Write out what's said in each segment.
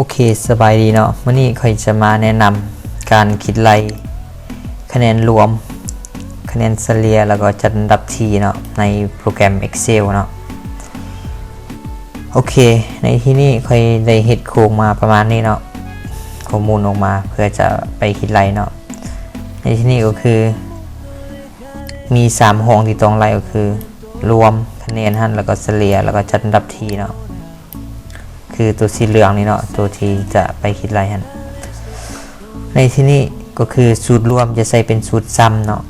ໂອເຄ ສະບາຍດີເນາະ, ມື້ນີ້ຂ້ອຍຈະມາແນະນຳການຄິດໄລ່ຄະແນນລວມ, ຄະແນນສະເລ່ຍ ແລ້ວກໍຈັດອັນດັບທີ່ເນາະ ໃນໂປຣແກຣມ Excel ເນາະ. ໂອເຄ ໃນທີ່ນີ້ຂ້ອຍໄດ້ເຮັດໂຄງມາປະມານນີ້ເນາະ, ຂໍ້ມູນອອກມາເພື່ອຈະໄປຄິດໄລ່ເນາະ. ໃນທີ່ນີ້ກໍຄືມີສາມຫ້ອງທີ່ຕ້ອງໄລ່ ກໍຄືລວມ, ຄະແນນຫັ້ນ ແລ້ວກໍສະເລ່ຍ ແລ້ວກໍຈັດອັນດັບທີ່ເນາະ. ຄືຕົວສີເຫຼືອງນີ້ເນາະ, ຕົວທີ່ຈະໄປຄິດໄລ່ຫັ້ນ. ໃນທີ່ນີ້ກໍຄືສູດລວມຈະໃຊ້ເປັນສູດຊຳເນາະ,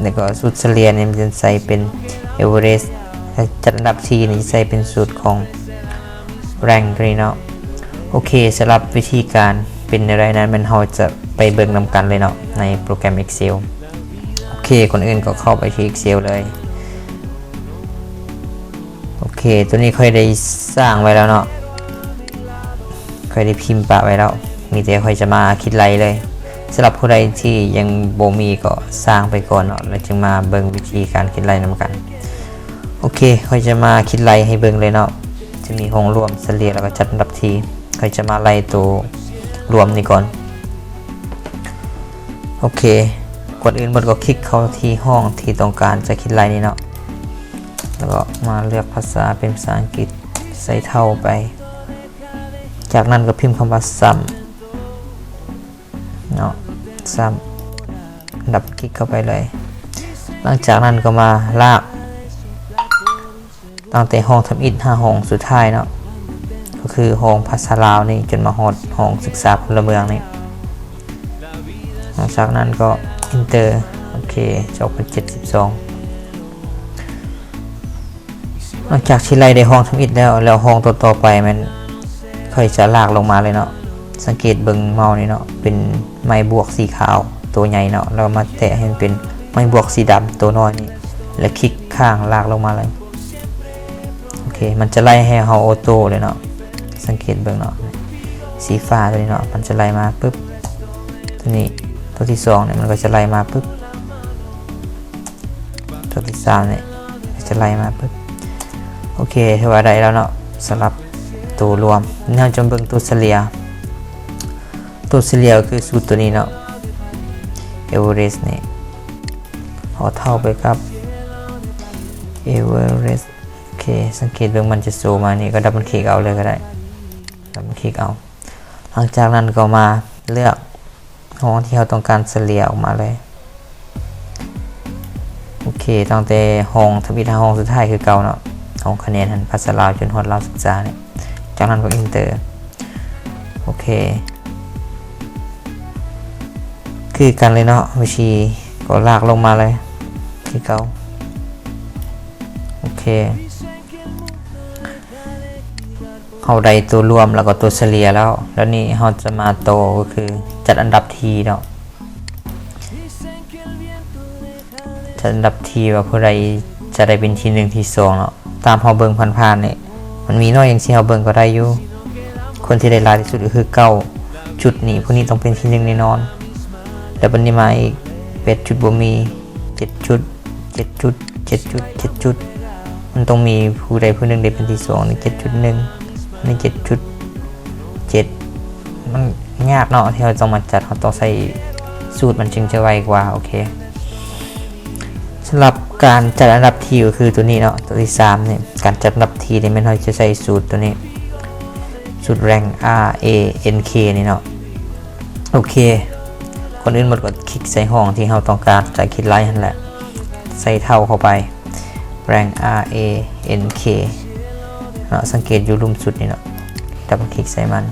ແລ້ວກໍສູດສະເລ່ຍນີ້ມັນຈະໃຊ້ເປັນ average ແລະ ຈັດອັນດັບທີ່ນີ້ຈະໃຊ້ເປັນສູດຂອງ rank ຕົວນີ້ເນາະ. ໂອເຄ ສຳລັບວິທີການເປັນແນວໃດນັ້ນ ແມ່ນເຮົາຈະໄປເບິ່ງນຳກັນເລີຍເນາະ ໃນໂປຣແກຣມ Excel. ໂອເຄ ກ່ອນອື່ນກໍເຂົ້າໄປທີ່ Excel ເລີຍ. ໂອເຄ ຕົວນີ້ຂ້ອຍໄດ້ສ້າງໄວ້ແລ້ວເນາະ, ຂ້ອຍໄດ້ພິມປະໄວ້ແລ້ວ, ມີແຕ່ຂ້ອຍຈະມາຄິດໄລ່ເລີຍ. ສຳລັບຜູ້ໃດທີ່ຍັງບໍ່ມີກໍສ້າງໄປກ່ອນເນາະ, ແລ້ວຈຶ່ງມາເບິ່ງວິທີການຄິດໄລ່ນຳກັນ. ໂອເຄ ຂ້ອຍຈະມາຄິດໄລ່ໃຫ້ເບິ່ງເລີຍເນາະ, ຈະມີຫ້ອງລວມ, ສະເລ່ຍ ແລ້ວກໍຈັດອັນດັບທີ່. ຂ້ອຍຈະມາໄລ່ໂຕລວມນີ້ກ່ອນ. ໂອເຄ ກ່ອນອື່ນໝົດກໍຄລິກເຂົ້າທີ່ຫ້ອງທີ່ຕ້ອງການຈະຄິດໄລ່ນີ້ເນາະ, ແລ້ວກໍມາເລືອກພາສາເປັນພາສາອັງກິດ, ໃສ່ເທົ່າໄປ. ຈາກນັ້ນກໍພິມຄຳວ່າ sum ເນາະ, sum ດັບຄລິກເຂົ້າໄປເລີຍ. ຫຼັງຈາກນັ້ນກໍມາລາກຕັ້ງແຕ່ຫ້ອງທຳອິດຫາຫ້ອງສຸດທ້າຍເນາະ, ກໍຄືຫ້ອງພາສາລາວນີ້ ຈົນມາຮອດຫ້ອງສຶກສາພົນລະເມືອງນີ້. ຫຼັງຈາກນັ້ນກໍເອັນເຕີ. ໂອເຄ ຈະອອກເປັນເຈັດສິບສອງ. ຫຼັງຈາກທີ່ໄລ່ໄດ້ຫ້ອງທຳອິດແລ້ວ, ແລ້ວຫ້ອງຕໍ່ໆໄປແມ່ນຂ້ອຍຈະລາກລົງມາເລີຍເນາະ. ສັງເກດເບິ່ງເມົານີ້ເນາະ, ເປັນໄມ້ບວກສີຂາວໂຕໃຫຍ່ເນາະ, ແລ້ວມາແຕະໃຫ້ມັນເປັນໄມ້ບວກສີດຳໂຕນ້ອຍນີ້ ແລະ ຄລິກຂ້າງລາກລົງມາເລີຍ. ໂອເຄ ມັນຈະໄລ່ໃຫ້ເຮົາໂອໂຕ້ເລີຍເນາະ. ສັງເກດເບິ່ງເນາະ, ສີຟ້າຕົວນີ້ເນາະ, ມັນຈະໄລ່ມາປຶບ, ຕົວນີ້ ຕົວທີສອງນີ້ ມັນກໍຈະໄລ່ມາປຶບ. ຕົວທີສາມນີ້ຈະໄລ່ມາປຶບ. ໂອເຄ ຖືວ່າໄດ້ແລ້ວເນາະ ສຳລັບໂຕລວມ. ເຮົາຈະເບິ່ງໂຕສະເລ່ຍ. ໂຕສະເລ່ຍກໍຄືສູດຕົວນີ້ເນາະ, average ນີ້ ເຮົາເທົ່າໄປກັບ average. ໂອເຄ ສັງເກດເບິ່ງ ມັນຈະໂຊມານີ້, ກໍດັບເບິນຄລິກເອົາເລີຍກໍໄດ້, ດັບເບິນຄລິກເອົາ. ຫຼັງຈາກນັ້ນກໍມາເລືອກ ຫ້ອງທີ່ເຮົາຕ້ອງການສະເລ່ຍອອກມາເລີຍ. ໂອເຄ ຕັ້ງແຕ່ຫ້ອງທຳອິດຫາຫ້ອງສຸດທ້າຍຄືເກົ່າເນາະ, ຫ້ອງຄະແນນຫັ້ນ ພາສາລາວຈົນຮອດລາວສຶກສານີ້. ຈາກນັ້ນກໍເອັນເຕີ. ໂອເຄ ຄືກັນເລີຍເນາະ, ວິທີກໍລາກລົງມາເລີຍຄືເກົ່າ. ໂອເຄ ເຮົາໄດ້ຕົວລວມ ແລ້ວກໍຕົວສະເລ່ຍແລ້ວ. ແລ້ວນີ້ເຮົາຈະມາຕໍ່ ກໍຄືຈັດອັນດັບທີ່ເນາະ, ຈັດອັນດັບທີ່ວ່າຜູ້ໃດຈະໄດ້ເປັນທີໜຶ່ງ ທີສອງເນາະ. ຕາມເຮົາເບິ່ງຜ່ານໆນີ້ ມັນມີໜ້ອຍໜຶ່ງທີ່ເຮົາເບິ່ງກໍໄດ້ຢູ່. ຄົນທີ່ໄດ້ຫຼາຍທີ່ສຸດກໍຄືເກົ້າຈຸດນີ້, ຜູ້ນີ້ຕ້ອງເປັນທີໜຶ່ງແນ່ນອນ. ແລ້ວບັດນີ້ມາອີກ ແປດຈຸດບໍ່ມີ, ເຈັດຈຸດ ເຈັດຈຸດ ເຈັດຈຸດ ເຈັດຈຸດ ມັນຕ້ອງມີຜູ້ໃດຜູ້ໜຶ່ງໄດ້ເປັນທີສອງ. ນີ້ ເຈັດຈຸດໜຶ່ງ ນີ້ ເຈັດຈຸດເຈັດ. ມັນຍາກເນາະ ທີ່ເຮົາຕ້ອງມາຈັດ, ເຮົາຕ້ອງໃຊ້ສູດ ມັນຈຶ່ງຈະໄວກວ່າ. ໂອເຄ ສຳລັບການຈັດອັນດັບທີ່ກໍຄືຕົວນີ້ເນາະ, ຕົວທີສາມນີ້ ການຈັດອັນດັບທີ່ນີ້ແມ່ນເຮົາຈະໃຊ້ສູດຕົວນີ້ ສູດ rank R A N K ນີ້ເນາະ. ໂອເຄ ກ່ອນອື່ນໝົດກໍຄລິກໃສ່ຫ້ອງທີ່ເຮົາຕ້ອງການຈະຄິດໄລ່ຫັ້ນແຫຼະ, ໃສ່ເທົ່າເຂົ້າໄປ rank R A N K ເນາະ, ສັງເກດຢູ່ລຸ່ມສຸດນີ້ເນາະ, ດັບເບິນຄລິກໃສ່ມັນ.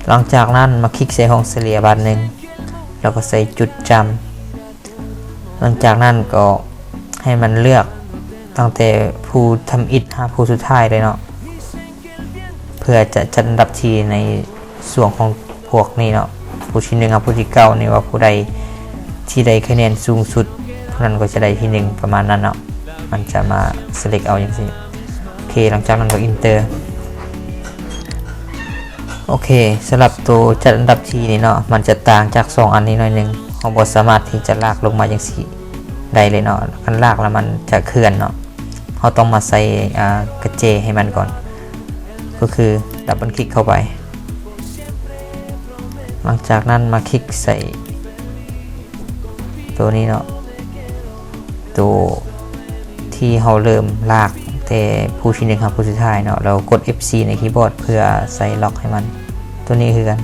ຫຼັງຈາກນັ້ນມາຄລິກໃສ່ຫ້ອງສະເລ່ຍບາດໜຶ່ງ ແລ້ວກໍໃສ່ຈຸດຈ້ຳ. ຫຼັງຈາກນັ້ນກໍໃຫ້ມັນເລືອກຕັ້ງແຕ່ຜູ້ທຳອິດຫາຜູ້ສຸດທ້າຍເລີຍເນາະ, ເພື່ອຈະຈັດອັນດັບທີ່ໃນຊ່ວງຂອງພວກນີ້ເນາະ, ຜູ້ທີໜຶ່ງຫາຜູ້ທີເກົ້ານີ້ ວ່າຜູ້ໃດທີ່ໄດ້ຄະແນນສູງສຸດ ຜູ້ນັ້ນກໍຈະໄດ້ທີໜຶ່ງ ປະມານນັ້ນເນາະ. ມັນຈະມາ select ເອົາຈັ່ງຊີ້. ໂອເຄ ຫຼັງຈາກນັ້ນກໍ enter. ໂອເຄ ສຳລັບໂຕຈັດອັນດັບທີ່ນີ້ເນາະ, ມັນຈະຕ່າງຈາກສອງອັນນີ້ໜ້ອຍໜຶ່ງ, ເຮົາບໍ່ສາມາດທີ່ຈະລາກລົງມາຈັ່ງຊີ້ໄດ້ເລີຍເນາະ, ຄັນລາກແລ້ວມັນຈະເຄື່ອນເນາະ. ເຮົາຕ້ອງມາໃສ່ ອາ ກະແຈໃຫ້ມັນກ່ອນ, ກໍຄືດັບເບິນຄລິກເຂົ້າໄປ. ຫຼັງຈາກນັ້ນມາຄລິກໃສ່ໂຕນີ້ເນາະ ໂຕທີ່ເຮົາເລີ່ມລາກແຕ່ຜູ້ທີໜຶ່ງຫາຜູ້ສຸດທ້າຍເນາະ ແລ້ວກົດເອັຟສີ່ໃນຄີບອດເພື່ອໃສ່ລັອກໃຫ້ມັນ ໂຕນີ້ຄືກັນ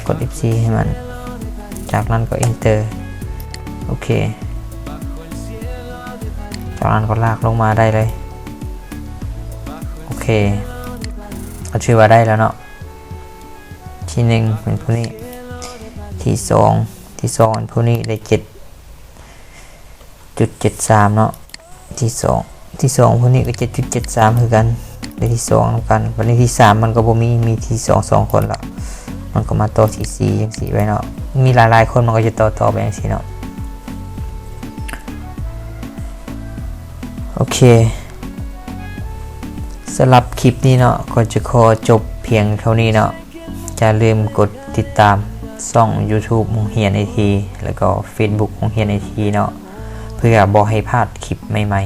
ກົດເອັຟສີ່ໃຫ້ມັນ ຈາກນັ້ນກໍເອັນເຕີ ໂອເຄ ຈາກນັ້ນກໍລາກລົງມາໄດ້ເລີຍ ໂອເຄ ກໍຖືວ່າໄດ້ແລ້ວເນາະ ທີໜຶ່ງເປັນຜູ້ນີ້ ທີສອງ ທີສອງເປັນຜູ້ນີ້ ໄດ້ເຈັດຈຸດເຈັດສາມເນາະ ທີສອງ ທີສອງຜູ້ນີ້ກໍເຈັດຈຸດເຈັດສາມຄືກັນ ໄດ້ທີສອງນຳກັນ ບັດນີ້ທີສາມມັນກໍບໍ່ມີ ມີທີສອງສອງຄົນລະ ມັນກໍມາຕໍ່ທີສີ່ຈັ່ງຊີ້ໄວ້ເນາະ ມີຫຼາຍໆຄົນມັນກໍຈະຕໍ່ໆໄປຈັ່ງຊີ້ເນາະ ໂອເຄ ສຳລັບຄລິບນີ້ເນາະ ກໍຈະຂໍຈົບພຽງເທົ່ານີ້ເນາະ ຢ່າລືມກົດຕິດຕາມຊ່ອງຢູທູບໂຮງຮຽນໄອທີ ແລ້ວກໍເຟສບຸກໂຮງຮຽນໄອທີເນາະ ເພື່ອບໍ່ໃຫ້ພາດຄລິບໃໝ່